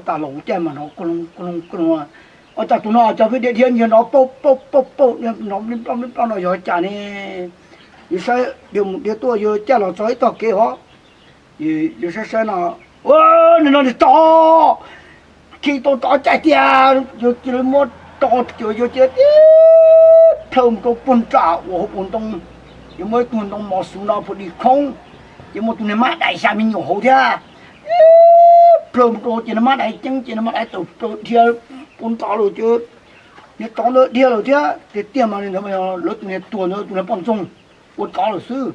tau tas los caij mas nrov kuj loo kuj loo kuj loo. Ua cas tus no cov peb dhia dhia nyiag nrov pauj pauj pauj pauj, nrov li nplooj li nplooj no yog cas ne? Yus saib dhia mus dhia tuaj yus caij los txog ib tog kev hov, yus saib saib no, ua, nws no nws tod, khi tau tod caij tiag, yus cia li muab tso, yus cia li tib plhaw mus rau puag nram uas hauv paus ntoo, yus muaj ib tug ntoo mos xuv no puag dim khoob, ces muaj tus niag mab dais xya me nyuam hauv thiab, tib plhaw mus rau ces niag mab dais ceeb ces niag mab dais tawm plaws dhia puag nrad lawm ces niag tsov ntawd dhia lawm thiab tiag tiag mas li ntawd mas lawv tus niag tuag ntawd tus niag poj ntxoog ua tsov lawm xwb.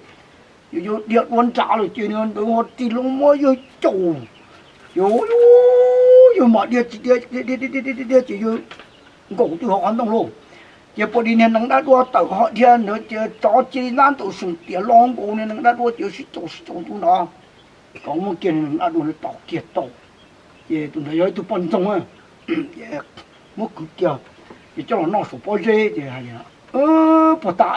Yus yus dhia dua nrad lawm ces niag ntawd ho ris loo muab yawg caum, yus yawg mam dhia tsis dhia, dhia ces yawg nkaum twb hauv qhov ntoo lauj. Ces puag dim niag nees dab dua tawm ho dhia ntawd ces tsov cia li ntab ntawm seem tiam los nkaus niag nees dab dua ces sib caum sib caum ntu nrad, kom muab kiag niag nees dab dua ntawd tos kiag tau. Ces tus ntawd yog ib tug poj ntxoog, muab kwv kiag, ces coj los noj saum pob zeb ces hais tias, Puag ta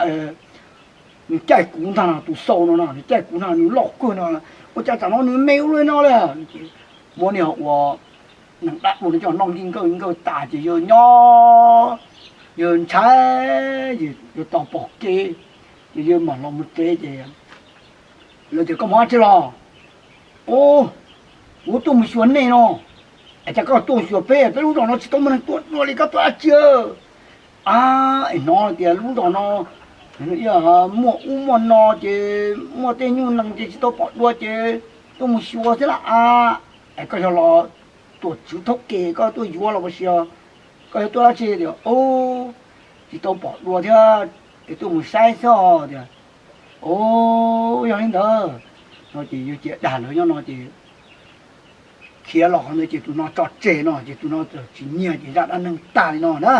nws caij kuv ntag no, tus xau no no, nws caij kuv ntag, nws loj kawg no, ua cas tam no nws me ua luaj no lawm. Muab niag ua neeg dab ua no coj noj nkij nkawj nkawj tas ces yawg nyob, yawg ntshai, yawg tau pom kev, ces yawg mam los mus tsev ces lawv tias, Koj mus dab tsi los? Ub, kuv tuaj mus xyuas nej no. Es cas koj tuaj xyuas peb? Peb lub zos no tsis tau muaj neeg tuaj dua li, koj tuaj dab tsi? A, es hnov tias lub zos no muaj ub muaj no ces muaj tej nyuj nees ces tsis tau pom dua ces tuaj mus xyuas xwb las a. Es koj yog los tuam tswv thoob ke, koj tuaj yuav los ua si, koj yog tuaj dab tsi? Tias, Tsis tau pom dua thiab es tuaj mus saib xwb. Tias, Ub, yog li ntawd no ces yawg cia dag lawv nyob no ces khiav los qhov ntawd ces tus no tso tseg no ces tus no txawm tsis nyiag ces zaj dab neeg tag li no na.